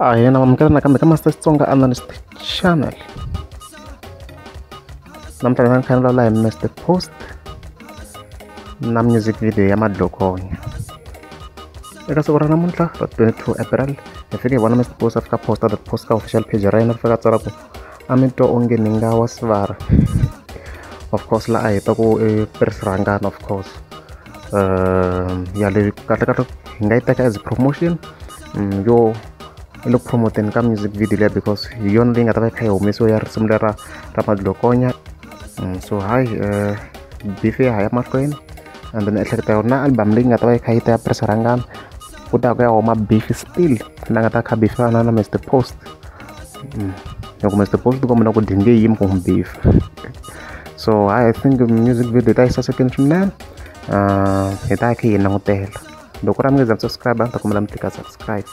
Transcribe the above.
Ahee na mamukela nakambe ka Master Xitsonga Analyst Channel. Namuntlha ni kha ni vulavula hi Mr Post na music video ya Madlokonya. Eka siku ra namuntlha ra 22 April hi fike hi vona Mr Post a fika posta that post ka official page ra yena, fika tsala ku a mi twa onge ni nga wa sivara. Of course la a heta ku Rhangani, of course ya le kahle kahle hi nga yi teka as promotion yo i le ku promoteni ka music video liya, because hi yona leyi nga ta va yi kha yi humesiwa ya risimu lera ra Madlokonya. So hayi, beef ya ha ya mahlweni, and then ehleketa yona album leyi nga ta va yi kha yi ta ya Prince Rhangani, ku ta ku ya huma beef still la nga ta kha beefana na Mr Post. Loko Mr Post ku na ku dinge yimi ku n'wi beef. So I think music video ta yi sasekini swinene, hi ta kha hi langutela. Loko ra mi nge za subscribe, ta kombela mi tlika subscribe.